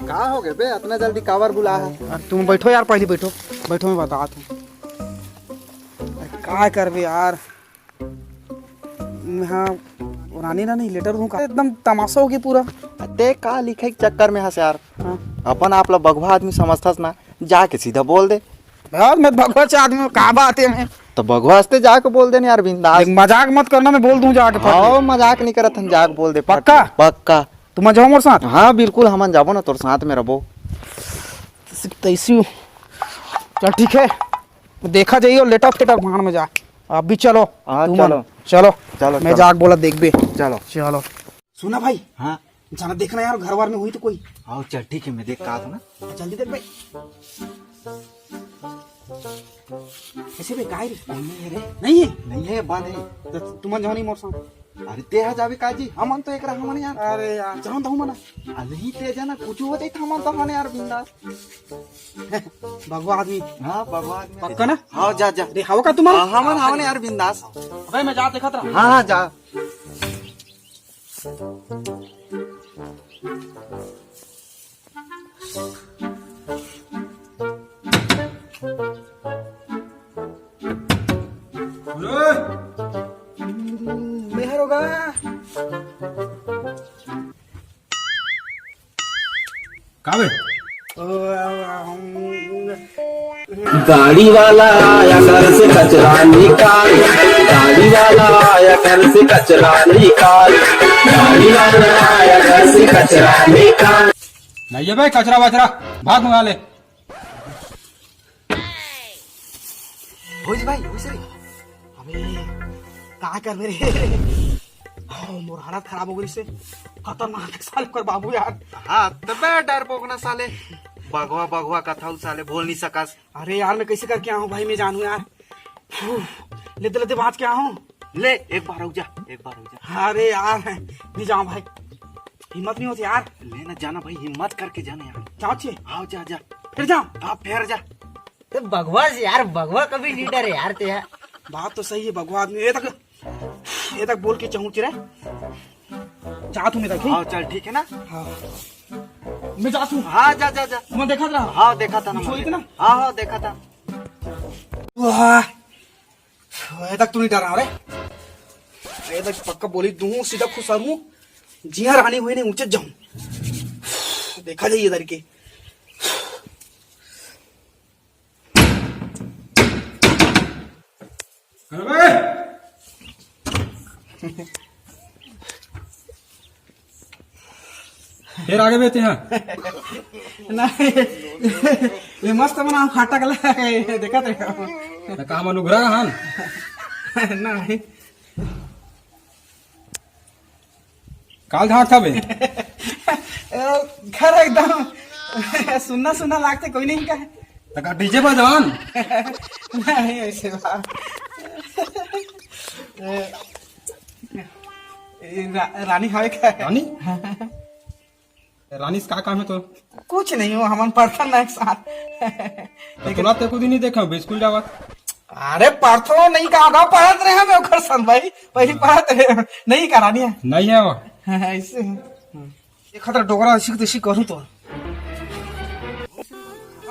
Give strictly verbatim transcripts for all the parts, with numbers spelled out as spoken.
का हो गए बे, अतना जल्दी काबर बुला है? अरे तुम बैठो यार, पहले बैठो, बैठो, मैं बतात हूँ। अरे का करबे यार, मैं हाँ, रानी ना नहीं लेटर दूँ का, एकदम तमाशा हो गया पूरा। ते का लिखे के चक्कर में हस यार? हाँ। अपन आप ला बघवा आदमी समझथस ना, जाके सीधा बोल दे। यार मैं बघवा च आदमी हूँ, का बात है मैं? तो बघवा हस्ते जाके बोल दे ना यार, बिंदास। देख, मजाक मत करना, मैं बोल दूँ जाके फट हाँ, ले। मजाक नहीं करत हन, जाके बोल दे फट पक्का? ले। पक्का। तुम जाओ मोर साथ? हाँ बिल्कुल, हमन जाबो ना, तोर साथ में रहबो। तैसी हूँ। चल ठीक है, देखा जाइए, लेटा फेटा भाड़ में जा। अभी चलो। हाँ, तुम चलो। चलो। चलो, मैं चलो। जाके बोला, देखबे। चलो। चलो। सुना भाई। हाँ। जाना देखना यार, घर वार में हुई तो कोई। हाँ, चल ठीक है, मैं देख का ना। जल्दी देख भाई। ऐसे भी काय रे? नहीं है रे। नहीं है? नहीं है, बंद है। तो तुमन जाओ नहीं मोर साथ। अरे ते हा जाबे काजी, हमन तो एक रहा हमन यार। अरे यार, जाओ तो मना। अरे नहीं, ते जाना, कुछ हो जाए तो हमन तो हमन यार बिंदास। बघवा आदमी। हाँ, बघवा आदमी। पक्का ना? हाँ, जा, जा। अरे हवा का तुम्हारा? हाँ, हमन, हमन यार बिंदास। अबे मैं जा देखत रहा। हाँ, हाँ, जा। मेहर होगा। का बे? गाड़ी वाला आया घर से कचरा निकाल, गाड़ी वाला आया घर से कचरा निकाल, गाड़ी वाला आया घर से कचरा निकाल। नहीं है बे कचरा वचरा, भात मंगा ले। भोज भाई, भोज रे। अबे, का करबे रे? हाँ, मोर हालत खराब हो गई से। खतरनाक साले ओकर बाबू यार। हाँ, तबे डरपोक ना साले। बघवा, बघवा कथऊ साले बोल नहीं सकस। अरे यार, मैं कैसे करके आऊँ भाई, मैं जानू यार। फू, लेते लेते बाँच के आऊँ। ले, एक बार रुक जा, एक बार रुक जा। अरे यार, नहीं जाऊँ भाई, हिम्मत नहीं होती यार। ले ना, जाना भाई, हिम्मत करके जाना यार। जाओ छे। आओ, जा, जा। फिर जाओ। हाँ, फिर जा। तो बघवा से यार, बघवा कभी नहीं डरे यार ते यार। बात तो सही है, बघवा आदमी। ये तक, ये तक बोल के चहुँच रहे। जा तू, मैं तक ही। हाँ, चल, ठीक है ना? हाँ। मैं जा तू। हाँ, जा, जा, जा। मैं देखा था। हाँ, देखा था ना कुछ हुई मैंने। थी ना? हाँ, हाँ, देखा था। वाह। ये तक तू नहीं डरा रे। ये तक पक्का बोली दूँ, सीधा खुश आ रूँ। जी हाँ, रानी हुई नहीं, ऊँचे जाऊँ। देखा जाइए इधर के। अरे बे! फिर आगे बेते हैं। नहीं, ये मस्त बना फाटक ला, ये देखा थे। तो काम अनुग्रह हन। नहीं। काल धार था बे। घर एकदम सुन्ना सुन्ना लागते, कोई नहीं का। तका डीजे बजान। नहीं, ऐसे बात। ए, रा-, रानी हावे का? रानी? रानी से का काम है तो? कुछ नहीं हो, हमन पढ़थन ना एक साथ। तो तोला ते कुछ नहीं देखा, बे स्कूल जावत। अरे पढ़थो नहीं का होगा, पढ़त रहे हम ओकर संग भाई, पहली पढ़त रहे हम। नहीं का रानी है। नहीं है वो। ऐसे। ये खतरा डोकरा सीख तो सीख करूँ तो।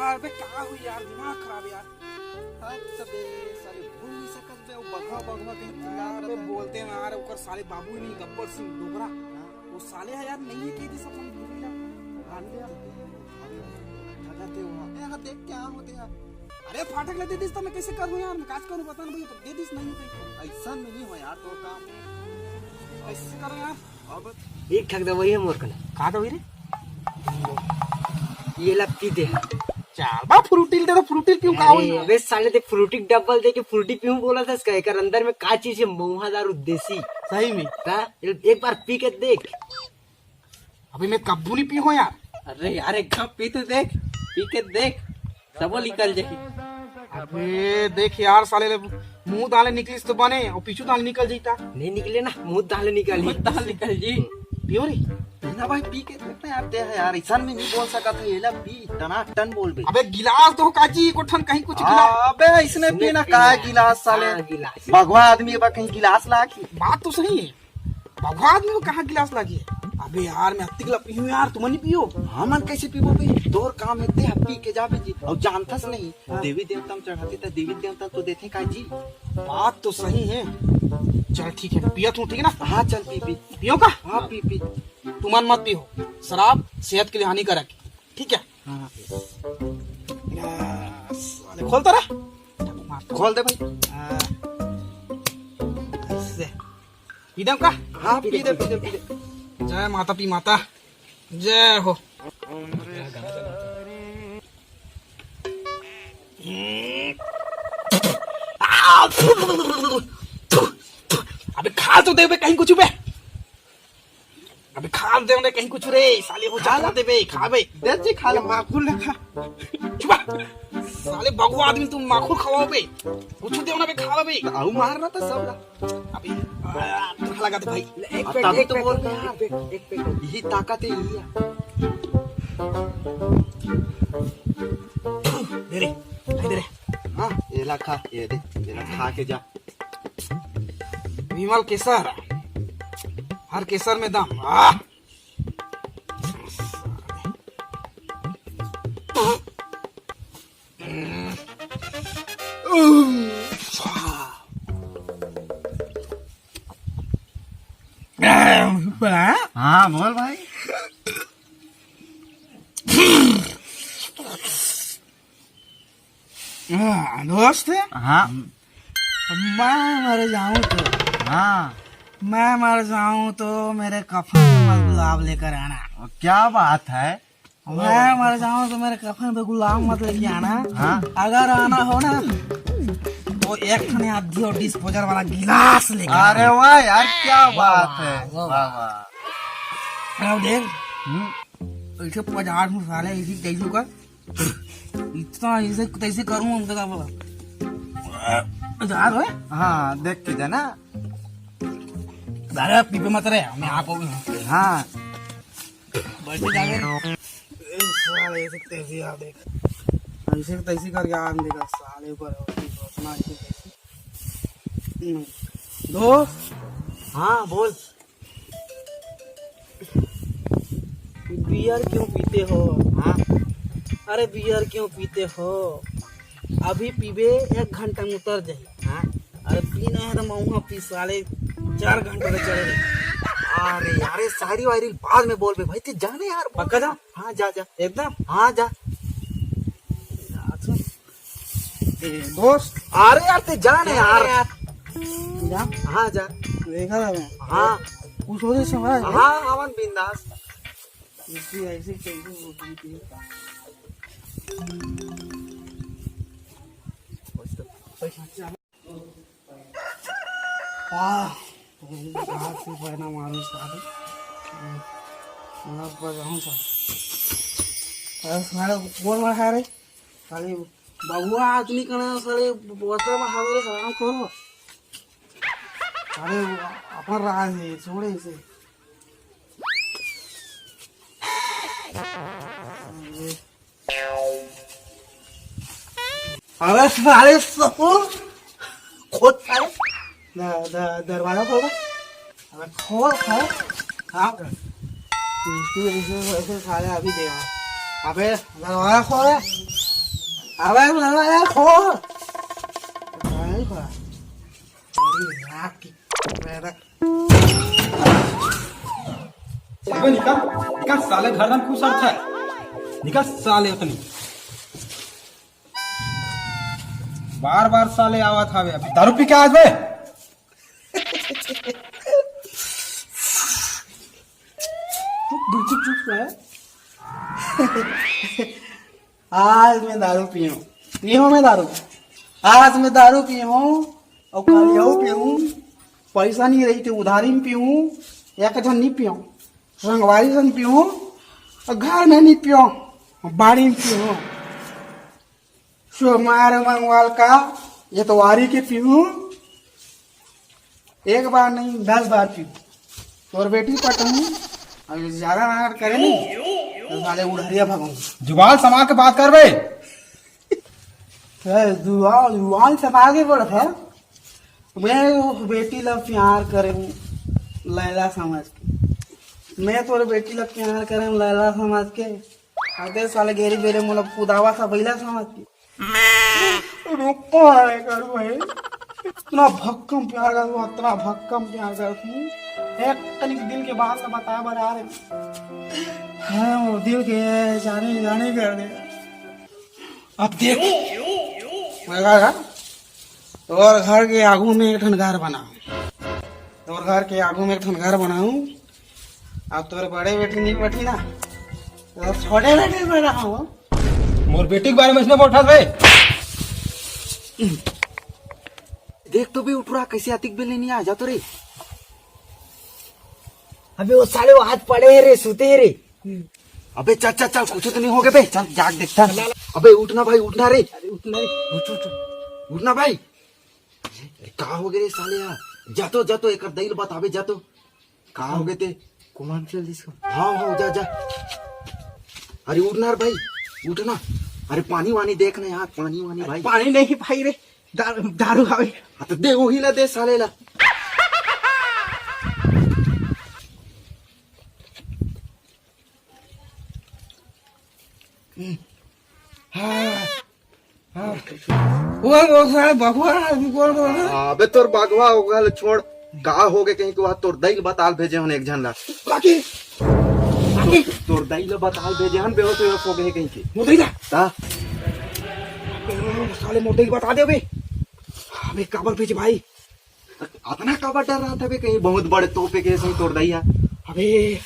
अबे का हुई यार, दिमाग खराब यार। हद से बे, साले बोल नहीं सकत बे, वो बघवा, बघवा कहीं चिल्ला रहा था। बोलते हैं यार, ओकर साले बाबू ही नहीं, गब्बर सिंह डोकरा। वो साले है यार, नहीं है, कह दी सब मन भूल गया। हाल दे यार। ठगा ते हुआ। ए, हाँ, देख क्या होते यार। अरे, फाटक ले दे दिस तो मैं कैसे करूँ यार, मैं काज करूँ, बता ना भाई, तो दे दिस नहीं होते। ऐसा में नहीं हो यार, तोर काम। कैसे करूँ यार? अब एक ठक दवाई है मोर कने। का दवाई रे? ये ला पी दे। चाल बा, फ्रूटील दे तो फ्रूटील पीऊँ, का अरे, होई? अबे साले, ते फ्रूटी डबल दे के फ्रूटी पीऊँ बोला था इसका, एकर अंदर में का चीज है? महुआ दारू देसी। सही में? का? एक बार पी के देख। अबे मैं कब्बू नहीं पी हो यार। अरे यार, एक कप पी तो देख, पी के देख, सबो निकल जाही। अबे देख यार, साले ले मुंह दाले निकलिस तो बने, और पीछू दाले निकल जाता। नहीं निकले ना, मुंह दाले निकल, मुंह दाले निकल जी। पियो रे। ना भाई, पी के देख ना यार, ते है यार, ऐसा में नहीं बोल सकत है, ये ला पी, टनाटन बोल बे। अबे गिलास तो काजी, को ठन कहीं कुछ हाँ, गिलास। अबे इसने इसने पीना पीना का है। गिलास साले? हाँ, गिलास। भगवा आदमी बा, कहीं गिलास ला की? बात तो सही है, भगवा आदमी को कहाँ गिलास लागी है? अब बे यार, मैं अतिक ला पीहूं यार, तुमन नहीं पियो। हमन कैसे पीबो बे? तोर काम हे, ते ह पी के जाबे जी। अउ जानथस नहीं, हाँ। देवी देवता म चढ़ाथे त देवी देवता तो देथे का जी? बात तो सही है। चल ठीक है, पियत हूँ, ठीक है ना? हाँ, चल पी, पी। पियो का? हाँ, पी, पी। तुमन मत पियो, शराब सेहत के लिए हानिकारक है, ठीक है? हाँ, हाँ। आ, साले, खोल तो रे। खोल दे भाई। आ, ऐसे। पी दे का? हाँ, पी दे, पी दे, पी दे। जय माता पी माता, जय हो। अबे खा तो देबे कहीं कुछ बे। अबे खा दे रे कहीं कुछ रे, साले हो खा जा ला। देबे, खा बे। दे जी, खा ला, माखुर ले खा। चुप। साले बगवा आदमी, तुम माखुर खवाओ बे। कुछ दे ना बे, खा बे। अउ मार ना तो सब ला। अबे, आ, तू खा लगा दे भाई। एक अब पैक, तभी एक तो पैक, बोल रहे हैं। एक पैक, एक पैक। यही ताकत है, यही है। दे रे, दे रे। हाँ, ये ला खा, ये दे, ये ला खा के जा। विमल केसर, हर केसर में दम। आह! हाँ, बोल भाई। हाँ, दोस्त। हाँ। मैं मर जाऊं तो, हाँ। मैं मर जाऊं तो मेरे कफन में मत गुलाब लेकर आना। क्या बात है? मैं मर जाऊं तो मेरे कफन पे गुलाब मत लेके आना। हाँ। अगर आना हो ना, तो एक ठने आधी और डिस्पोजल वाला गिलास लेके आना। अरे वाह यार, क्या बात है। वाह, वाह। वाह, वाह। अब देख, हम्म। ऐसे पचास में साले इसी तैसे कर, इतना ऐसे तैसे करूँ हम तो, क्या बोला? जा रहे? हाँ, देख के जाना। दादा, पीपे मत रहे, मैं आप हो। हाँ। बैठ के जावे। ए, साले, ऐसे तैसे यार देख। ऐसे तैसे करके आम देखा, साले ऊपर है, सोचना ऐसे तैसे। हम्म। दोस्त। हाँ, बोल। बियर क्यों पीते हो? हाँ? अरे बियर क्यों पीते हो? अभी पीबे, एक घंटा में उतर जाही। हाँ? अरे पीना है तो मऊहा पी साले, चार घंटा ले चले। अरे, अरे, शायरी वायरी बाद में बोलबे भाई, ते जाने यार। पक्का जा? हाँ, जा, जा। एकदम? हाँ, जा। अच्छा। ए, दोस्त। अरे यार, ते जाने यार। जा। हाँ, जा। देखा था मैं। हाँ। कुछ हो जाए, संभाल। हाँ, अमन बिंदास। इसकी ऐसी कैसी होती थी? आह, तो रात से पहना मारो साले। मैं बजाऊं सा। अरे साले, कौन मार खा रहे? साले, बबुआ आदमी कना साले, बस्ता में हाथ रे हराम खोरो। साले, अपन राज है, छोड़े इसे। अरे साले ससुर, खोल साले। द-, द-, दरवाजा खोल बे। अबे खोल साले। हाँ। इसकी वजह से ऐसे साले अभी देगा। अबे दरवाजा खोल। अबे दरवाजा खोल। नहीं खोला। अरे यार, की पैदा। अबे निकल, निकल साले, घर में घुस आता है। निकल साले उतनी। बार बार साले आवत हवे। अभी दारू पी के आज बे। चुप, चुप, चुप, चुप है। आज मैं दारू पीहूं, पीहूं मैं दारू। आज मैं दारू पीहूं अउ कल यहू पीहूं। पैसा नहीं रही तो उधारी में पीहूं, एक झन नहीं पीहूं, संगवारी झन पीहूं, अउ घर में नहीं पीहूं, बाड़ी में पीहूं। सोमवार मंगवार का एतवारी के पीहूं। एक बार नहीं, दस बार पीहूं। तोर बेटी पटहूं, अउ ज्यादा नाटक करे नहीं, तो साले उढ़रिया भगाऊं। जुबान संभाल के बात कर बे। ए, जुबान, जुबान संभाल के बोलत है। मैं वो बेटी ला प्यार करे हूँ, लैला समझ के। मैं तोर बेटी ला प्यार करे लैला समझ के, अबे साले घेरी बेरे मोला कुदावा सा बैला समझ के। रुको है कर भाई, इतना भक्कम प्यार कर, इतना भक्कम प्यार कर। एक तनिक दिल के बात ला बता बता रहे। हाँ, वो दिल के जाने जाने कर दे। अब देख, मैं का, तोर घर के आगू में एक ठन घर बनाऊं, तोर घर के आगू में एक ठन घर बनाऊं। अब तोर बड़े बेटी नहीं बैठी ना, तो छोटे बेटी बैठा हूँ। मोर बेटी के बारे में इसने बोलत हस बे। देख तो बे उठुरा, कैसे अतिक बेले नहीं आ जा तो रे। अबे वो साले वो हाथ पड़े है रे, सुते है रे। अबे चल चल चल, कुछ तो नहीं हो गे बे, चल जाके देखथन। अबे उठ ना भाई, उठ ना रे। अरे उठ ना रे। उठ उठ। उठ ना भाई। अरे का हो गे रे साले यार, जा तो जा तो, एकर दई ल बताबे जा तो। का हो गे ते? कुमान चल जिसको। हाँ हाँ, जा जा। अरे उठ ना रे भाई, उठ ना। अरे पानी वानी देख ना यार, पानी वानी भाई। पानी नहीं भाई रे, दारू, दारू हवे। हाँ तो दे, वही ला दे साले ला। हाँ, हाँ। वो, वो साला बघवा, अभी कौन बोल रहा है? हाँ, अबे तोर बघवा हो गल, छोड़। का हो गे कहीं के बाद तोर दई ल बताल भेजे हन एक झन ला। काकी, काकी। तोर दई ल बताल भेजे हन, बेहोश वेहोश हो गे कहीं के। मोर दई ला? ता? साले मोर दई ल बता दे बे। अबे काबर भेजे भाई? अतना काबर डर रहा था बे, कहीं बहुत बड़े तोपे के सही तोर दई हा। अबे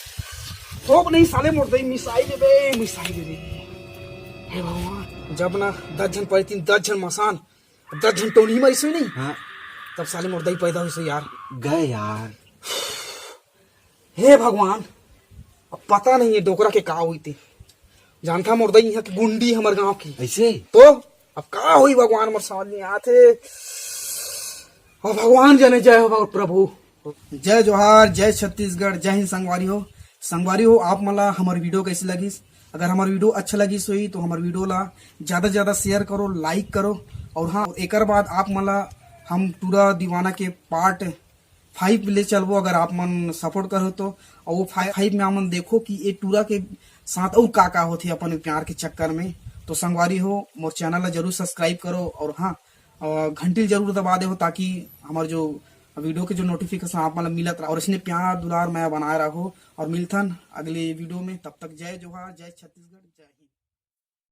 तोप नहीं साले, मोर दई मिसाई दे बे, मिसाई दे बे। हे भगवान, जब ना दस झन पड़े तीन, दस झन मसान, दस झन टोनी मरिस नहीं। हाँ। तब साले मोर दई पैदा होइस यार। गए यार। हे भगवान, अब पता नहीं है डोकरा के का होई ते। जानथा मोर दई इहाँ के गुंडी हमर गांव की। ऐसे? तो अब का होई भगवान, मोर समझ नहीं आत हे। अब भगवान जाने, जय हो प्रभु। जय जोहार, जय छत्तीसगढ़, जय हिंद संगवारी हो। संगवारी हो, आप मन ला हमर वीडियो कैसे लगिस? अगर हमर वीडियो अच्छा लगिस होही तो हमर वीडियो ला ज्यादा से ज्यादा शेयर करो, लाइक करो। और हाँ, एकर बाद आप मन ला हम टूरा दीवाना के पार्ट फाइव ले चलबो, अगर आप मन सपोर्ट करो तो। और वो फाइव, फाइव में आप मन देखो कि ये टूरा के साथ और का का होथे अपन प्यार के चक्कर में। तो संगवारी हो, मोर चैनल ला जरूर सब्सक्राइब करो और हाँ, और घंटी ला जरूर दबा देहो, ताकि हमर जो वीडियो के जो नोटिफिकेशन आप मन ला मिलत रहा और इसने प्यार दुलार मया बनाए रखो। और मिलथन अगले वीडियो में, तब तक जय जोहार, जय छत्तीसगढ़, जय।